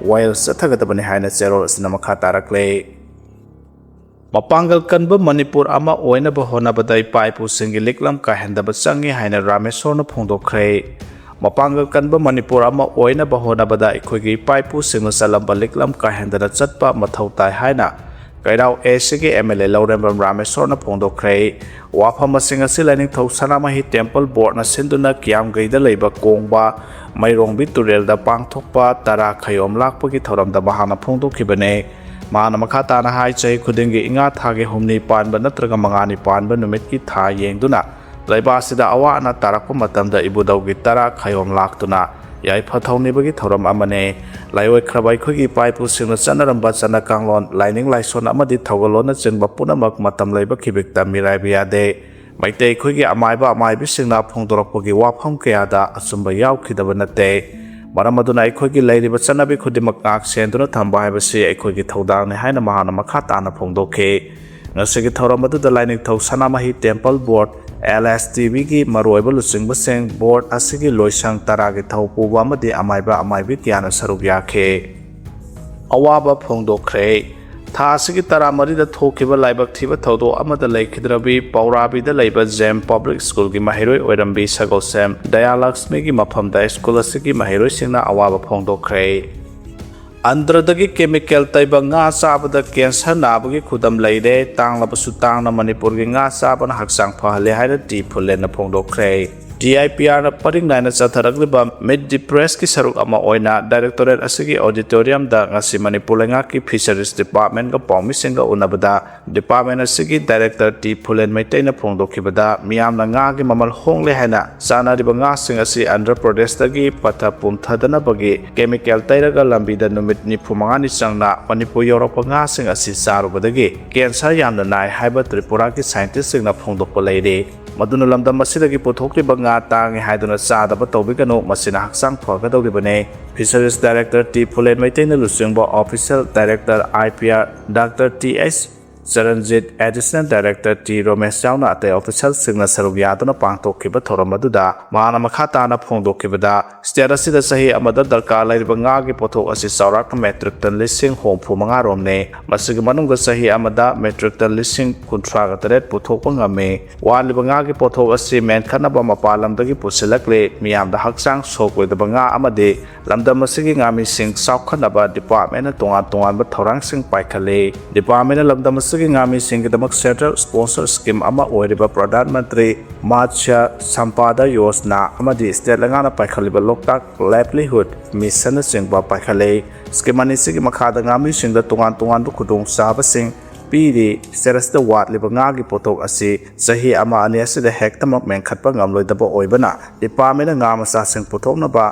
ꯋꯥꯌꯦꯜ ꯆꯠꯊꯒꯗꯕꯅꯤ ꯍꯥꯏꯅ ꯆꯦꯔꯣꯜ ꯑꯁꯤꯅ ꯃꯈꯥ ꯇꯥꯔꯛꯂꯦ꯫ ꯃꯄꯥꯡꯒꯜ ꯀꯟꯕ ꯃꯅꯤꯄꯨꯔ ꯑꯃ ꯑꯣꯏꯅꯕ ꯍꯣꯠꯅꯕꯗ ꯏꯄꯥ ꯏꯄꯨꯁꯤꯡꯒꯤ ꯂꯤꯛꯂꯝ ꯀꯥꯏꯍꯟꯗꯕ ꯆꯪꯏ ꯍꯥꯏꯅ ꯔꯥꯃꯦꯁꯣꯔꯅ ꯐꯣꯡꯗꯣꯛꯈ꯭ꯔꯦ꯫ ꯃꯄꯥꯡꯒꯜ ꯀꯟꯕ ꯃꯅꯤꯄꯨꯔ ꯑꯃ ꯑꯣꯏꯅꯕ ꯍꯣꯠꯅꯕꯗ ꯑꯩꯈꯣꯏꯒꯤ ꯏꯄꯥ ꯏꯄꯨꯁꯤꯡꯅ ꯆꯠꯂꯝꯕ ꯂꯤꯛꯂꯝ ꯀꯥꯏꯍꯟꯗꯅ ꯆꯠꯄ ꯃꯊꯧ ꯇꯥꯏ ꯍꯥꯏꯅ ꯀꯩꯔꯥꯎ ꯑꯦꯁꯤꯒꯤ MLA ꯂꯧꯔꯦꯝꯕꯝ ꯔꯥꯃꯦꯁꯣꯔꯅ ꯐꯣꯡꯗꯣꯛꯈ꯭ꯔꯦ꯫ ꯋꯥꯐꯝ ꯑꯁꯤꯡ ꯑꯁꯤ ꯂꯥꯏꯅꯤꯡꯊꯧ ꯁꯅꯥꯃꯍꯤ temple boardꯅ ꯁꯤꯟꯗꯨꯅ ꯀꯤꯌꯥꯝꯒꯩꯗ ꯂꯩꯕ ꯀꯣꯡꯕ ꯃꯩꯔꯣꯡꯕꯤ ꯇꯨꯔꯦꯜꯗ ꯄꯥꯡꯊꯣꯛꯄ ꯇꯔꯥ ꯈꯌꯣꯝ ꯂꯥꯛꯄꯒꯤ ꯊꯧꯔꯝꯗ ꯃꯍꯥꯛꯅ ꯐꯣꯡꯗꯣꯛꯈꯤꯕꯅꯤ꯫ ꯃꯍꯥꯛꯅ ꯃꯈꯥ ꯇꯥꯅ ꯍꯥꯏ, ꯆꯍꯤ ꯈꯨꯗꯤꯡꯒꯤ ꯏꯉꯥ ꯊꯥꯒꯤ ꯍꯨꯝꯅꯤ ꯄꯥꯟꯕ ꯅꯠꯇ꯭ꯔꯒ ꯃꯉꯥꯅꯤ ꯄꯥꯟꯕ ꯅꯨꯃꯤꯠꯀꯤ ꯊꯥ ꯌꯦꯡꯗꯨꯅ ꯂꯩꯕꯥꯛ ꯑꯁꯤꯗ ꯑꯋꯥ ꯑꯅꯥ ꯇꯥꯔꯛꯄ ꯃꯇꯝꯗ ꯏꯕꯨꯙꯧꯒꯤ ꯇꯔꯥ ꯈꯌꯣꯝ ꯂꯥꯛꯇꯨꯅ ꯌꯥꯏꯐ ꯊꯧꯅꯤꯕꯒꯤ ꯊꯧꯔꯝ ꯑꯃꯅꯤ꯫ ꯂꯥꯏꯑꯣꯏꯈ꯭ꯔꯕ ꯑꯩꯈꯣꯏꯒꯤ ꯏꯄꯥ ꯏꯄꯨꯁꯤꯡꯅ ꯆꯠꯅꯔꯝꯕ ꯆꯠꯅ ꯀꯥꯡꯂꯣꯟ, ꯂꯥꯏꯅꯤꯡ ꯂꯥꯏꯁꯣꯟ ꯑꯃꯗꯤ ꯊꯧꯒꯜꯂꯣꯟꯅꯆꯤꯡꯕ ꯄꯨꯝꯅꯃꯛ ꯃꯇꯝ ꯂꯩꯕ ꯈꯤꯕꯤꯛꯇ ꯃꯤꯔꯥꯏꯕ ꯌꯥꯗꯦ꯫ ꯃꯩꯇꯩ ꯑꯩꯈꯣꯏꯒꯤ ꯑꯃꯥꯏꯕ ꯑꯃꯥꯏꯕꯤꯁꯤꯡꯅ ꯐꯣꯡꯗꯣꯔꯛꯄꯒꯤ ꯋꯥꯐꯝ ꯀꯌꯥꯗ ꯑꯆꯨꯝꯕ ꯌꯥꯎꯈꯤꯗꯕ ꯅꯠꯇꯦ꯫ ꯃꯔꯝ ꯑꯗꯨꯅ ꯑꯩꯈꯣꯏꯒꯤ ꯂꯩꯔꯤꯕ ꯆꯠꯅꯕꯤ ꯈꯨꯗꯤꯡꯃꯛ ꯉꯥꯛ ꯁꯦꯟꯗꯨꯅ ꯊꯝꯕ ꯍꯥꯏꯕꯁꯤ ꯑꯩꯈꯣꯏꯒꯤ ꯊꯧꯗꯥꯡꯅꯤ ꯍꯥꯏꯅ ꯃꯍꯥꯛꯅ ꯃꯈꯥ ꯇꯥꯅ ꯐꯣꯡꯗꯣꯛꯈꯤ꯫ ꯉꯁꯤꯒꯤ ꯊꯧꯔꯝ ꯑꯗꯨꯗ ꯂꯥꯏꯅꯤꯡꯊꯧ ꯁꯅꯥꯃꯍꯤ ꯇꯦꯝꯄꯜ ꯕꯣꯔꯗ, ꯑꯦꯜ ꯑꯦꯁ ꯇꯤ ꯕꯤꯒꯤ ꯃꯔꯨꯑꯣꯏꯕ ꯂꯨꯆꯤꯡꯕꯁꯤꯡ, ꯕꯣꯔꯗ ꯑꯁꯤꯒꯤ ꯂꯣꯏꯁꯪ ꯇꯔꯥꯒꯤ ꯊꯧ ꯄꯨꯕ ꯑꯃꯗꯤ ꯑꯃꯥꯏꯕ ꯑꯃꯥꯏꯕꯤ ꯀꯌꯥꯅ ꯁꯔꯨꯛ ꯌꯥꯈꯤ꯫ ꯑꯋꯥꯕ ꯐꯣꯡꯗꯣꯛꯈ꯭ꯔꯦ꯫ ꯊꯥ ꯑꯁꯤꯒꯤ ꯇꯔꯥꯃꯔꯤꯗ ꯊꯣꯛꯈꯤꯕ ꯂꯥꯏꯕꯛ ꯊꯤꯕ ꯊꯧꯗꯣꯛ ꯑꯃꯗ ꯂꯩꯈꯤꯗ꯭ꯔꯕꯤ ꯄꯧꯔꯥꯕꯤꯗ ꯂꯩꯕ ꯖꯦꯝ ꯄꯕ꯭ꯂꯤꯛ ꯁ꯭ꯀꯨꯜꯒꯤ ꯃꯍꯩꯔꯣꯏ ꯑꯣꯏꯔꯝꯕꯤ ꯁꯒꯣꯜꯁꯦꯝ ꯗꯌꯥꯂꯛꯁꯃꯤꯒꯤ ꯃꯐꯝꯗ ꯁ꯭ꯀꯨꯜ ꯑꯁꯤꯒꯤ ꯃꯍꯩꯔꯣꯏꯁꯤꯡꯅ ꯑꯋꯥꯕ ꯐꯣꯡꯗꯣꯛꯈ꯭ꯔꯦ꯫ ꯑꯟꯗ꯭ꯔꯗꯒꯤ ꯀꯦꯃꯤꯀꯦꯜ ꯇꯩꯕ ꯉꯥ ꯆꯥꯕꯗ ꯀꯦꯟꯁꯔ ꯅꯥꯕꯒꯤ ꯈꯨꯗꯝ ꯂꯩꯔꯦ꯫ ꯇꯥꯡꯂꯕꯁꯨ ꯇꯥꯡꯅ ꯃꯅꯤꯄꯨꯔꯒꯤ ꯉꯥ ꯆꯥꯕꯅ ꯍꯛꯆꯥꯡ ꯐꯍꯜꯂꯦ ꯍꯥꯏꯅ ꯇꯤ ꯐꯨꯂꯦꯟꯅ ꯐꯣꯡꯗꯣꯛꯈ꯭ꯔꯦ꯫ ꯇꯤ ꯑꯥꯏ ꯄꯤ ꯑꯥꯔꯅ ꯄꯔꯤꯡ ꯅꯥꯏꯅ ꯆꯠꯊꯔꯛꯂꯤꯕ ꯃꯤꯠ ꯗꯤ ꯄ꯭ꯔꯦꯁꯀꯤ ꯁꯔꯨꯛ ꯑꯃ ꯑꯣꯏꯅ ꯗꯥꯏꯔꯦꯛꯇꯣꯔꯦꯠ ꯑꯁꯤꯒꯤ ꯑꯣꯗꯤꯇꯣꯔꯤꯌꯝꯗ ꯉꯁꯤ ꯃꯅꯤꯄꯨꯔ ꯂꯩꯉꯥꯛꯀꯤ ꯐꯤꯁꯔꯤꯁ ꯗꯤꯄꯥꯔꯠꯃꯦꯟꯒ ꯄꯥꯎꯃꯤꯁꯤꯡꯒ ꯎꯅꯕꯗ ꯗꯤꯄꯥꯔꯠꯃꯦꯟ ꯑꯁꯤꯒꯤ ꯗꯥꯏꯔꯦꯛꯇꯔ ꯇꯤ ꯐꯨꯂꯦꯟ ꯃꯩꯇꯩꯅ ꯐꯣꯡꯗꯣꯛꯈꯤꯕꯗ, ꯃꯤꯌꯥꯝꯅ ꯉꯥꯒꯤ ꯃꯃꯜ ꯍꯣꯡꯂꯦ ꯍꯥꯏꯅ ꯆꯥꯅꯔꯤꯕ ꯉꯥꯁꯤꯡ ꯑꯁꯤ ꯑꯟꯙ꯭ꯔ ꯄ꯭ꯔꯗꯦꯁꯇꯒꯤ ꯄꯠꯊ ꯄꯨꯝꯊꯗꯅꯕꯒꯤ ꯀꯦꯃꯤꯀꯦꯜ ꯇꯩꯔꯒ ꯂꯝꯕꯤꯗ ꯅꯨꯃꯤꯠ ꯅꯤꯐꯨ ꯃꯉꯥꯅꯤ ꯆꯪꯅ ꯃꯅꯤꯄꯨꯔ ꯌꯧꯔꯛꯄ ꯉꯥꯁꯤꯡ ꯑꯁꯤ ꯆꯥꯔꯨꯕꯗꯒꯤ ꯀꯦꯟꯁꯔ ꯌꯥꯝꯅ ꯅꯥꯏ ꯍꯥꯏꯕ ꯇ꯭ꯔꯤꯄꯨꯔꯥꯒꯤ ꯁꯥꯏꯟꯇꯤꯁꯁꯤꯡꯅ ꯐꯣꯡꯗꯣꯛꯄ ꯂꯩꯔꯤ꯫ ꯃꯗꯨꯅ ꯂꯝꯗꯝ ꯑꯁꯤꯗꯒꯤ ꯄꯨꯊꯣꯛꯂꯤꯕ ꯉꯥ ꯇꯥꯡꯉꯤ ꯍꯥꯏꯗꯨꯅ ꯆꯥꯗꯕ ꯇꯧꯕꯤꯒꯅꯨ, ꯃꯁꯤꯅ ꯍꯛꯆꯥꯡ ꯐꯒꯗꯧꯔꯤꯕꯅꯤ꯫ ꯐꯤꯁꯔꯤꯁ ꯗꯥꯏꯔꯦꯛꯇꯔ ꯇꯤ ꯐꯨꯂꯦꯟ ꯃꯩꯇꯩꯅ ꯂꯨꯆꯤꯡꯕ official director I P R doctor T H Charanjit, additional director T Romesh ꯌꯥꯎꯅ ꯑꯇꯩ ꯑꯣꯐꯤꯁꯤꯌꯦꯜꯁꯤꯡꯅ ꯁꯔꯨꯛ ꯌꯥꯗꯨꯅ ꯄꯥꯡꯊꯣꯛꯈꯤꯕ ꯊꯧꯔꯝ ꯑꯗꯨꯗ ꯃꯍꯥꯛꯅ ꯃꯈꯥ ꯇꯥꯅ ꯐꯣꯡꯗꯣꯛꯈꯤꯕꯗ, ꯁ꯭ꯇꯦꯠ ꯑꯁꯤꯗ ꯆꯍꯤ ꯑꯃꯗ ꯗꯔꯀꯥꯔ ꯂꯩꯔꯤꯕ ꯉꯥꯒꯤ ꯄꯣꯠꯊꯣꯛ ꯑꯁꯤ ꯆꯥꯎꯔꯥꯛꯅ ꯃꯦꯇ꯭ꯔꯤꯛ ꯇꯟ ꯂꯤꯁꯤꯡ ꯍꯨꯝꯐꯨ ꯃꯉꯥ ꯔꯣꯝꯅꯤ꯫ ꯃꯁꯤꯒꯤ ꯃꯅꯨꯡꯗ ꯆꯍꯤ ꯑꯃꯗ ꯃꯦꯇ꯭ꯔꯤꯛ ꯇꯟ ꯂꯤꯁꯤꯡ ꯀꯨꯟꯊ꯭ꯔꯥꯒ ꯇꯔꯦꯠ ꯄꯨꯊꯣꯛꯄ ꯉꯝꯃꯤ꯫ ꯋꯥꯠꯂꯤꯕ ꯉꯥꯒꯤ ꯄꯣꯠꯊꯣꯛ ꯑꯁꯤ ꯃꯦꯟꯈꯠꯅꯕ ꯃꯄꯥꯟ ꯂꯝꯗꯒꯤ ꯄꯨꯁꯤꯜꯂꯛꯂꯤ꯫ ꯃꯤꯌꯥꯝꯗ ꯍꯛꯆꯥꯡ ꯁꯣꯛꯂꯣꯏꯗꯕ ꯉꯥ ꯑꯃꯗꯤ ꯂꯝꯗꯝ ꯑꯁꯤꯒꯤ ꯉꯥꯃꯤꯁꯤꯡ ꯆꯥꯎꯈꯠꯅꯕ ꯗꯤꯄꯥꯔꯠꯃꯦꯟꯅ ꯇꯣꯉꯥꯟ ꯇꯣꯉꯥꯟꯕ ꯊꯧꯔꯥꯡꯁꯤꯡ ꯄꯥꯏꯈꯠꯂꯤ꯫ ꯗꯤꯄꯥꯔꯠꯃꯦꯟꯅ ꯂꯝꯗꯝ ꯑꯁꯤꯒꯤ ꯉꯥꯃꯤꯁꯤꯡꯒꯤꯗꯃꯛ ꯁꯦꯟꯇ꯭ꯔꯦꯜ ꯁ꯭ꯄꯣꯟꯁꯔ ꯁ꯭ꯀꯤꯝ ꯑꯃ ꯑꯣꯏꯔꯤꯕ ꯄ꯭ꯔꯙꯥꯟ ꯃꯟꯇ꯭ꯔꯤ ꯃꯥꯠꯁ꯭ꯌ ꯁꯝꯄꯥꯗ ꯌꯣꯖꯅꯥ ꯑꯃꯗꯤ ꯁ꯭ꯇꯦꯠ ꯂꯩꯉꯥꯛꯅ ꯄꯥꯏꯈꯠꯂꯤꯕ ꯂꯣꯛꯇꯥꯛ ꯂꯥꯏꯚꯂꯤꯍꯨꯗ ꯃꯤꯁꯟꯅꯆꯤꯡꯕ ꯄꯥꯏꯈꯠꯂꯤ꯫ ꯁ꯭ꯀꯤꯝ ꯑꯅꯤꯁꯤꯒꯤ ꯃꯈꯥꯗ ꯉꯥꯃꯤꯁꯤꯡꯗ ꯇꯣꯉꯥꯟ ꯇꯣꯉꯥꯟꯕ ꯈꯨꯗꯣꯡꯆꯥꯕꯁꯤꯡ ꯄꯤꯔꯤ꯫ ꯁ꯭ꯇꯦꯠ ꯑꯁꯤꯗ ꯋꯥꯠꯂꯤꯕ ꯉꯥꯒꯤ ꯄꯣꯠꯊꯣꯛ ꯑꯁꯤ ꯆꯍꯤ ꯑꯃ ꯑꯅꯤ ꯑꯁꯤꯗ ꯍꯦꯛꯇꯃꯛ ꯃꯦꯟꯈꯠꯄ ꯉꯝꯂꯣꯏꯗꯕ ꯑꯣꯏꯕꯅ, ꯗꯤꯄꯥꯔꯠꯃꯦꯟꯅ ꯉꯥ ꯃꯆꯥꯁꯤꯡ ꯄꯨꯊꯣꯛꯅꯕ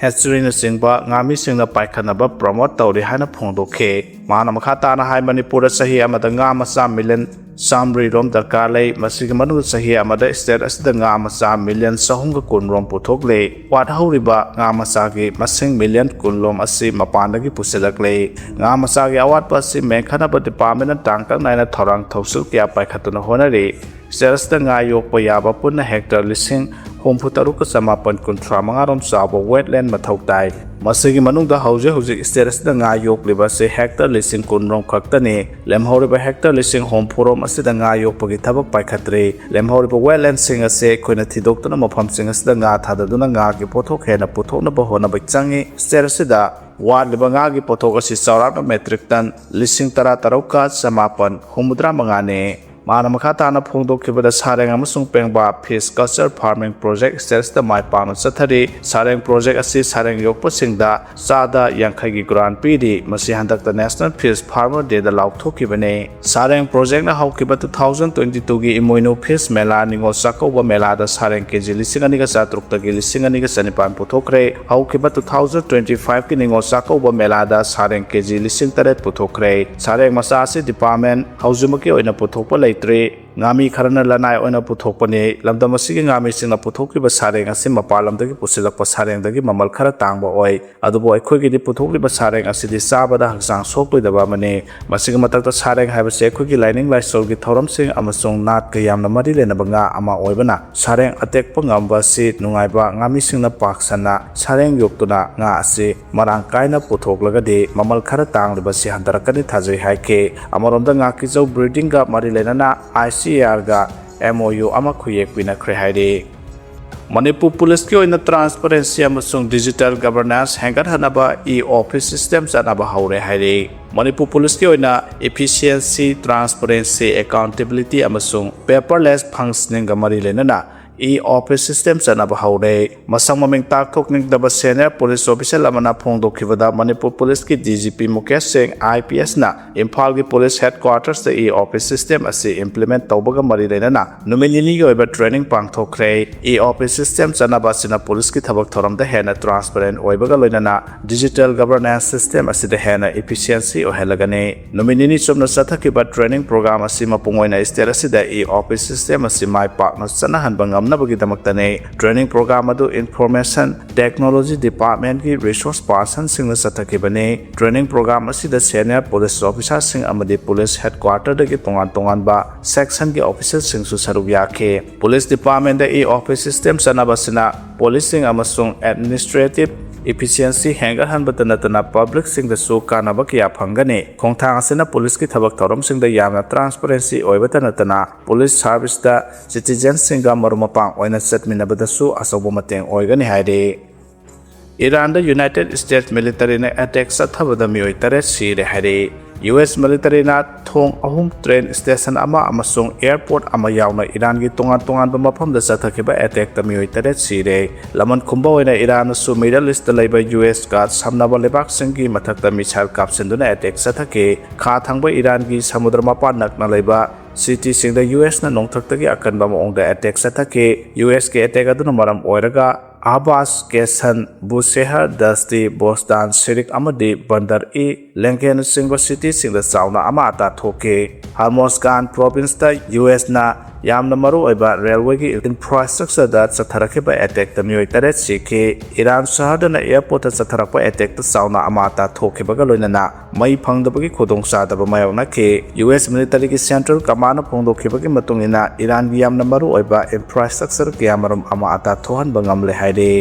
ꯍꯦꯆꯔꯤꯅꯆꯤꯡꯕ ꯉꯥꯃꯤꯁꯤꯡꯅ ꯄꯥꯏꯈꯠꯅꯕ ꯄ꯭ꯔꯣꯃꯣꯠ ꯇꯧꯔꯤ ꯍꯥꯏꯅ ꯐꯣꯡꯗꯣꯛꯈꯤ꯫ ꯃꯍꯥꯛꯅ ꯃꯈꯥ ꯇꯥꯅ ꯍꯥꯏ, ꯃꯅꯤꯄꯨꯔꯗ ꯆꯍꯤ ꯑꯃꯗ ꯉꯥ ꯃꯆꯥ ꯃꯤꯂꯤꯌꯟ ꯆꯥꯃꯔꯤ ꯔꯣꯝ ꯗꯔꯀꯥꯔ ꯂꯩ꯫ ꯃꯁꯤꯒꯤ ꯃꯅꯨꯡꯗ ꯆꯍꯤ ꯑꯃꯗ ꯁ꯭ꯇꯦꯠ ꯑꯁꯤꯗ ꯉꯥ ꯃꯆꯥ ꯃꯤꯂꯤꯌꯟ ꯆꯍꯨꯝꯒ ꯀꯨꯟ ꯔꯣꯝ ꯄꯨꯊꯣꯛꯂꯦ꯫ ꯋꯥꯠꯍꯧꯔꯤꯕ ꯉꯥ ꯃꯆꯥꯒꯤ ꯃꯁꯤꯡ ꯃꯤꯂꯤꯌꯟ ꯀꯨꯟ ꯔꯣꯝ ꯑꯁꯤ ꯃꯄꯥꯟꯗꯒꯤ ꯄꯨꯁꯤꯜꯂꯛꯂꯦ꯫ ꯉꯥ ꯃꯆꯥꯒꯤ ꯑꯋꯥꯠꯄ ꯑꯁꯤ ꯃꯦꯟꯈꯠꯅꯕ ꯗꯤꯄꯥꯔꯠꯃꯦꯟꯅ ꯇꯥꯡꯀꯛ ꯅꯥꯏꯅ ꯊꯧꯔꯥꯡ ꯊꯧꯁꯤꯜ ꯀꯌꯥ ꯄꯥꯏꯈꯠꯇꯨꯅ ꯍꯣꯠꯅꯔꯤ꯫ ꯁ꯭ꯇꯦꯠ ꯑꯁꯤꯗ ꯉꯥ ꯌꯣꯛꯄ ꯌꯥꯕ ꯄꯨꯟꯅ ꯍꯦꯛꯇꯔ ꯂꯤꯁꯤꯡ ꯍꯨꯝꯐꯨ ꯇꯔꯨꯛꯀ ꯆꯃꯥꯄꯟ ꯀꯨꯟꯊ꯭ꯔꯥ ꯃꯉꯥ ꯔꯣꯝ ꯆꯥꯎꯕ ꯋꯦꯠꯂꯦꯟ ꯃꯊꯧ ꯇꯥꯏ꯫ ꯃꯁꯤꯒꯤ ꯃꯅꯨꯡꯗ ꯍꯧꯖꯤꯛ ꯍꯧꯖꯤꯛ ꯁ꯭ꯇꯦꯠ ꯑꯁꯤꯗ ꯉꯥ ꯌꯣꯛꯂꯤꯕ ꯑꯁꯤ ꯍꯦꯛꯇꯔ ꯂꯤꯁꯤꯡ ꯀꯨꯟ ꯔꯣꯝ ꯈꯛꯇꯅꯤ꯫ ꯂꯦꯝꯍꯧꯔꯤꯕ ꯍꯦꯛꯇꯔ ꯂꯤꯁꯤꯡ ꯍꯨꯝꯐꯨ ꯔꯣꯝ ꯑꯁꯤꯗ ꯉꯥ ꯌꯣꯛꯄꯒꯤ ꯊꯕꯛ ꯄꯥꯏꯈꯠꯇ꯭ꯔꯤ꯫ ꯂꯦꯝꯍꯧꯔꯤꯕ ꯋꯦꯠꯂꯦꯟꯁꯤꯡ ꯑꯁꯤ ꯑꯩꯈꯣꯏꯅ ꯊꯤꯗꯣꯛꯇꯨꯅ ꯃꯐꯝꯁꯤꯡ ꯑꯁꯤꯗ ꯉꯥ ꯊꯥꯗꯗꯨꯅ ꯉꯥꯒꯤ ꯄꯣꯠꯊꯣꯛ ꯍꯦꯟꯅ ꯄꯨꯊꯣꯛꯅꯕ ꯍꯣꯠꯅꯕ ꯆꯪꯏ꯫ ꯁ꯭ꯇꯦꯠ ꯑꯁꯤꯗ ꯋꯥꯠꯂꯤꯕ ꯉꯥꯒꯤ ꯄꯣꯠꯊꯣꯛ ꯑꯁꯤ ꯆꯥꯎꯔꯥꯛꯅ ꯃꯦꯇ꯭ꯔꯤꯛ ꯇꯟ ꯂꯤꯁꯤꯡ ꯇꯔꯥ ꯇꯔꯨꯛꯀ ꯆꯃꯥꯄꯟ ꯍꯨꯝꯐꯨꯇꯔꯥ ꯃꯉꯥꯅꯤ꯫ ꯃꯥꯅ ꯃꯈꯥ ꯇꯥꯅ ꯐꯣꯡꯗꯣꯛꯈꯤꯕꯗ, ꯁꯥꯔꯦꯡ ꯑꯃꯁꯨꯡ ꯄꯦꯡꯕꯥ fish culture farming project state ꯑꯁꯤꯗ ꯃꯥꯏ ꯄꯥꯛꯅ ꯆꯠꯊꯔꯤ꯫ ꯁꯥꯔꯦꯡ ꯄ꯭ꯔꯣꯖꯦꯛ ꯑꯁꯤ ꯁꯥꯔꯦꯡ ꯌꯣꯛꯄꯁꯤꯡꯗ ꯆꯥꯗ ꯌꯥꯡꯈꯩꯒꯤ ꯒ꯭ꯔꯥꯟ ꯄꯤꯔꯤ꯫ ꯃꯁꯤ ꯍꯟꯗꯛꯇ ꯅꯦꯁꯅꯦꯜ ꯐꯤꯁ ꯐꯥꯔꯃꯔ ꯗꯦꯗ ꯂꯥꯎꯊꯣꯛꯈꯤꯕꯅꯤ꯫ ꯁꯥꯔꯦꯡ ꯄ꯭ꯔꯣꯖꯦꯛꯅ ꯍꯧꯈꯤꯕ ꯇꯨ ꯊꯥꯎꯖꯟ ꯇ꯭ꯋꯦꯟꯇꯤ ꯇꯨꯒꯤ ꯏꯃꯣꯏꯅꯨ ꯐꯤꯁ ꯃꯦꯂꯥ ꯅꯤꯉꯣꯜ ꯆꯥꯛꯀꯧꯕ ꯃꯦꯂꯥꯗ ꯁꯥꯔꯦꯡ ꯀꯦꯖꯤ ꯂꯤꯁꯤꯡ ꯑꯅꯤꯒ ꯆꯥꯇ꯭ꯔꯨꯛꯇꯒꯤ ꯂꯤꯁꯤꯡ ꯑꯅꯤꯒ ꯆꯅꯤꯄꯥꯟ ꯄꯨꯊꯣꯛꯈ꯭ꯔꯦ꯫ ꯍꯧꯈꯤꯕ ꯇꯨ ꯊꯥꯎꯖꯟ ꯇ꯭ꯋꯦꯟꯇꯤ ꯐꯥꯏꯚꯀꯤ ꯅꯤꯉꯣꯜ ꯆꯥꯛꯀꯧꯕ ꯃꯦꯂꯥꯗ ꯁꯥꯔꯦꯡ ꯀꯦꯖꯤ ꯂꯤꯁꯤꯡ ꯇꯔꯦꯠ ꯄꯨꯊꯣꯛꯈ꯭ꯔꯦ꯫ ꯁꯥꯔꯦꯡ ꯃꯆꯥ ꯑꯁꯤ ꯗꯤꯄꯥꯔꯠꯃꯦꯟ ꯍꯧꯖꯤꯛꯃꯛꯀꯤ ꯑꯣꯏꯅ ꯄꯨꯊꯣꯛꯄ ꯂꯩꯇ꯭ꯔꯤ꯫ ꯉꯥꯃꯤ ꯈꯔꯅ ꯂꯅꯥꯏ ꯑꯣꯏꯅ ꯄꯨꯊꯣꯛꯄꯅꯤ꯫ ꯂꯝꯗꯝ ꯑꯁꯤꯒꯤ ꯉꯥꯃꯤꯁꯤꯡꯅ ꯄꯨꯊꯣꯛꯈꯤꯕ ꯁꯥꯔꯦꯡ ꯑꯁꯤ ꯃꯄꯥꯟ ꯂꯝꯗꯒꯤ ꯄꯨꯁꯤꯜꯂꯛꯄ ꯁꯥꯔꯦꯡꯗꯒꯤ ꯃꯃꯜ ꯈꯔ ꯇꯥꯡꯕ ꯑꯣꯏ꯫ ꯑꯗꯨꯕꯨ ꯑꯩꯈꯣꯏꯒꯤꯗꯤ ꯄꯨꯊꯣꯛꯂꯤꯕ ꯁꯥꯔꯦꯡ ꯑꯁꯤꯗꯤ ꯆꯥꯕꯗ ꯍꯛꯆꯥꯡ ꯁꯣꯛꯂꯣꯏꯗꯕ ꯑꯃꯅꯤ꯫ ꯃꯁꯤꯒꯤ ꯃꯊꯛꯇ ꯁꯥꯔꯦꯡ ꯍꯥꯏꯕꯁꯤ ꯑꯩꯈꯣꯏꯒꯤ ꯂꯥꯏꯅꯤꯡ ꯂꯥꯏꯁꯣꯜꯒꯤ ꯊꯧꯔꯝꯁꯤꯡ ꯑꯃꯁꯨꯡ ꯅꯥꯠꯀ ꯌꯥꯝꯅ ꯃꯔꯤ ꯂꯩꯅꯕ ꯉꯥ ꯑꯃ ꯑꯣꯏꯕꯅ, ꯁꯥꯔꯦꯡ ꯑꯇꯦꯛꯄ ꯉꯝꯕ ꯑꯁꯤ ꯅꯨꯡꯉꯥꯏꯕ ꯉꯥꯃꯤꯁꯤꯡꯅ ꯄꯥꯛ ꯁꯟꯅ ꯁꯥꯔꯦꯡ ꯌꯣꯛꯇꯨꯅ ꯉꯥ ꯑꯁꯤ ꯃꯔꯥꯡ ꯀꯥꯏꯅ ꯄꯨꯊꯣꯛꯂꯒꯗꯤ ꯃꯃꯜ ꯈꯔ ꯇꯥꯡꯂꯤꯕꯁꯤ ꯍꯟꯊꯔꯛꯀꯅꯤ ꯊꯥꯖꯩ ꯍꯥꯏꯈꯤ꯫ ꯑꯃꯔꯣꯝꯗ ꯉꯥꯀꯤꯖꯧ ꯕ꯭ꯔꯤꯗꯤꯡꯒ ꯃꯔꯤ ꯂꯩꯅꯅ I C A ꯑꯥꯔꯒ M O U ꯑꯃ ꯈꯨꯌꯦꯛ ꯄꯤꯅꯈ꯭ꯔꯦ ꯍꯥꯏꯔꯤ꯫ ꯃꯅꯤꯄꯨꯔ ꯄꯨꯂꯤꯁꯀꯤ ꯑꯣꯏꯅ ꯇ꯭ꯔꯥꯟꯁꯄꯔꯦꯟꯁꯤ ꯑꯃꯁꯨꯡ ꯗꯤꯖꯤꯇꯦꯜ ꯒꯕꯔꯅꯦꯟꯁ ꯍꯦꯟꯒꯠꯍꯟꯅꯕ ꯏ ꯑꯣꯐꯤꯁ ꯁꯤꯁꯇꯦꯝ ꯆꯠꯅꯕ ꯍꯧꯔꯦ ꯍꯥꯏꯔꯤ꯫ ꯃꯅꯤꯄꯨꯔ ꯄꯨꯂꯤꯁꯀꯤ ꯑꯣꯏꯅ ꯏꯐꯤꯁꯤꯌꯦꯟꯁꯤ, ꯇ꯭ꯔꯥꯟꯁꯄꯔꯦꯟꯁꯤ, ꯑꯦꯀꯥꯎꯟꯇꯦꯕꯤꯂꯤꯇꯤ ꯑꯃꯁꯨꯡ ꯄꯦꯄꯔꯂꯦꯁ ꯐꯪꯁꯅꯤꯡꯒ ꯃꯔꯤ ꯂꯩꯅꯅ E-office system ꯆꯠꯅꯕ ꯍꯧꯔꯦ꯫ ꯃꯁꯛ ꯃꯃꯤꯡ ꯇꯥꯛꯊꯣꯛꯅꯤꯡꯗꯕ senior police official ꯑꯃꯅ ꯐꯣꯡꯗꯣꯛꯈꯤꯕꯗ, ꯃꯅꯤꯄꯨꯔ ꯄꯨꯂꯤꯁꯀꯤ D G P ꯃꯨꯀꯦꯁ ꯁꯤꯡ, I P S ꯅ ꯏꯝꯐꯥꯜꯒꯤ police headquarters ꯇ E-office system ꯑꯁꯤ implement ꯇꯧꯕꯒ ꯃꯔꯤ ꯂꯩꯅꯅ ꯅꯨꯃꯤꯠ ꯅꯤꯅꯤꯒꯤ ꯑꯣꯏꯕ training ꯄꯥꯡꯊꯣꯛꯈ꯭ꯔꯦ꯫ E-office system ꯆꯠꯅꯕ ꯑꯁꯤꯅ ꯄꯨꯂꯤꯁꯀꯤ ꯊꯕꯛ ꯊꯧꯔꯝꯗ ꯍꯦꯟꯅ transparent ꯑꯣꯏꯕꯒ ꯂꯣꯏꯅꯅ digital governance system ꯑꯁꯤꯗ ꯍꯦꯟꯅ efficiency ꯑꯣꯏꯍꯜꯂꯒꯅꯤ꯫ ꯅꯨꯃꯤꯠ ꯅꯤꯅꯤ ꯆꯨꯞꯅ ꯆꯠꯊꯈꯤꯕ training program ꯑꯁꯤ ꯃꯄꯨꯡ ꯑꯣꯏꯅ state ꯑꯁꯤꯗ E-office system ꯑꯁꯤ ꯃꯥꯏ ꯄꯥꯛꯅ ꯆꯠꯅꯍꯟꯕ ꯉꯝꯅꯕꯒꯤꯗꯃꯛꯇꯅꯤ꯫ Training program ꯑꯗꯨ Information Technology Department ꯀꯤ resource person ꯁꯤꯡꯅ ꯆꯠꯊꯈꯤꯕꯅꯤ꯫ Training program ꯑꯁꯤꯗ senior police officer ꯁꯤꯡ ꯑꯃꯗꯤ police headquarter ꯗꯒꯤ ꯇꯣꯉꯥꯟ ꯇꯣꯉꯥꯟꯕ section ꯒꯤ officer ꯁꯤꯡꯁꯨ ꯁꯔꯨꯛ ꯌꯥꯈꯤ꯫ Police department ꯗ E-office system ꯆꯠꯅꯕ ꯑꯁꯤꯅ police ꯁꯤꯡ ꯑꯃꯁꯨꯡ administrative efficiency ꯍꯦꯟꯒꯠꯍꯟꯕꯇ ꯅꯠꯇꯅ public ꯁꯤꯡꯗꯁꯨ ꯀꯥꯟꯅꯕ ꯀꯌꯥ ꯐꯪꯒꯅꯤ꯫ ꯈꯣꯡꯊꯥꯡ ꯑꯁꯤꯅ ꯄꯨꯂꯤꯁꯀꯤ ꯊꯕꯛ ꯊꯧꯔꯝꯁꯤꯡꯗ ꯌꯥꯝꯅ transparency ꯑꯣꯏꯕꯇ ꯅꯠꯇꯅ police service ꯇ citizen ꯁꯤꯡꯒ ꯃꯔꯨꯞ ꯃꯄꯥꯡ ꯑꯣꯏꯅ ꯆꯠꯃꯤꯟꯅꯕꯗꯁꯨ ꯑꯆꯧꯕ ꯃꯇꯦꯡ ꯑꯣꯏꯒꯅꯤ ꯍꯥꯏꯔꯤ꯫ ꯏꯔꯥꯟꯗ United States military ꯅ attack ꯆꯠꯊꯕꯗ ꯃꯤꯑꯣꯏ ꯇꯔꯦꯠ ꯁꯤꯔꯦ ꯍꯥꯏꯔꯤ꯫ U S military ꯅ ꯊꯣꯡ ꯑꯍꯨꯝ, train station ꯑꯃ ꯑꯃꯁꯨꯡ airport ꯑꯃ ꯌꯥꯎꯅ ꯏꯔꯥꯟꯒꯤ ꯇꯣꯉꯥꯟ ꯇꯣꯉꯥꯟꯕ ꯃꯐꯝꯗ ꯆꯠꯊꯈꯤꯕ attack ꯇ ꯃꯤꯑꯣꯏ ꯇꯔꯦꯠ ꯁꯤꯔꯦ꯫ ꯂꯃꯟ ꯈꯨꯝꯕ ꯑꯣꯏꯅ ꯏꯔꯥꯟꯅꯁꯨ Middle East ꯇ ꯂꯩꯕ U S ꯀ ꯁꯝꯅꯕ ꯂꯩꯕꯥꯛꯁꯤꯡꯒꯤ ꯃꯊꯛꯇ missile ꯀꯥꯞꯁꯤꯟꯗꯨꯅ attack ꯆꯠꯊꯈꯤ꯫ ꯈꯥ ꯊꯪꯕ ꯏꯔꯥꯟꯒꯤ ꯁꯃꯨꯗ꯭ꯔ ꯃꯄꯥꯟ ꯅꯛꯅ ꯂꯩꯕ city ꯁꯤꯡꯗ U S ꯅ ꯅꯣꯡꯊꯛꯇꯒꯤ ꯑꯀꯟꯕ ꯃꯑꯣꯡꯗ attack ꯆꯠꯊꯈꯤ꯫ U S ꯀꯤ attack ꯑꯗꯨꯅ ꯃꯔꯝ ꯑꯣꯏꯔꯒ ꯑꯍꯕꯥꯁ, ꯀꯦꯁꯟ, ꯕꯨꯁꯦꯍꯔ, ꯗꯁꯇꯤ, ꯕꯣꯁꯇꯥꯟ, ꯁꯤꯔꯤꯛ ꯑꯃꯗꯤ ꯕꯟꯗꯔ ꯏ ꯂꯦꯡꯒꯦꯅꯆꯤꯡꯕ city ꯁꯤꯡꯗ ꯆꯥꯎꯅ ꯑꯃꯥ ꯑꯇꯥ ꯊꯣꯛꯈꯤ꯫ Hormozgan province ꯇ U S ꯅ ꯌꯥꯝꯅ ꯃꯔꯨꯑꯣꯏꯕ railway ꯒꯤ infrastructure ꯗ ꯆꯠꯊꯔꯛꯈꯤꯕ attack ꯇ ꯃꯤꯑꯣꯏ ꯇꯔꯦꯠ ꯁꯤꯈꯤ꯫ ꯏꯔꯥꯟ ꯁꯍꯔꯗꯅ airport ꯇ ꯆꯠꯊꯔꯛꯄ attack ꯇ ꯆꯥꯎꯅ ꯑꯃꯥ ꯑꯇꯥ ꯊꯣꯛꯈꯤꯕꯒ ꯂꯣꯏꯅꯅ ꯃꯩ ꯐꯪꯗꯕꯒꯤ ꯈꯨꯗꯣꯡꯆꯥꯗꯕ ꯃꯥꯌꯣꯛꯅꯈꯤ꯫ U S military ꯒꯤ central command ꯅ ꯐꯣꯡꯗꯣꯛꯈꯤꯕꯒꯤ ꯃꯇꯨꯡ ꯏꯟꯅ, ꯏꯔꯥꯟꯒꯤ ꯌꯥꯝꯅ ꯃꯔꯨꯑꯣꯏꯕ infrastructure ꯀꯌꯥꯃꯔꯨꯝ ꯑꯃꯥ ꯑꯇꯥ ꯊꯣꯛꯍꯟꯕ ꯉꯝꯂꯦ ꯍꯥꯏꯔꯤ꯫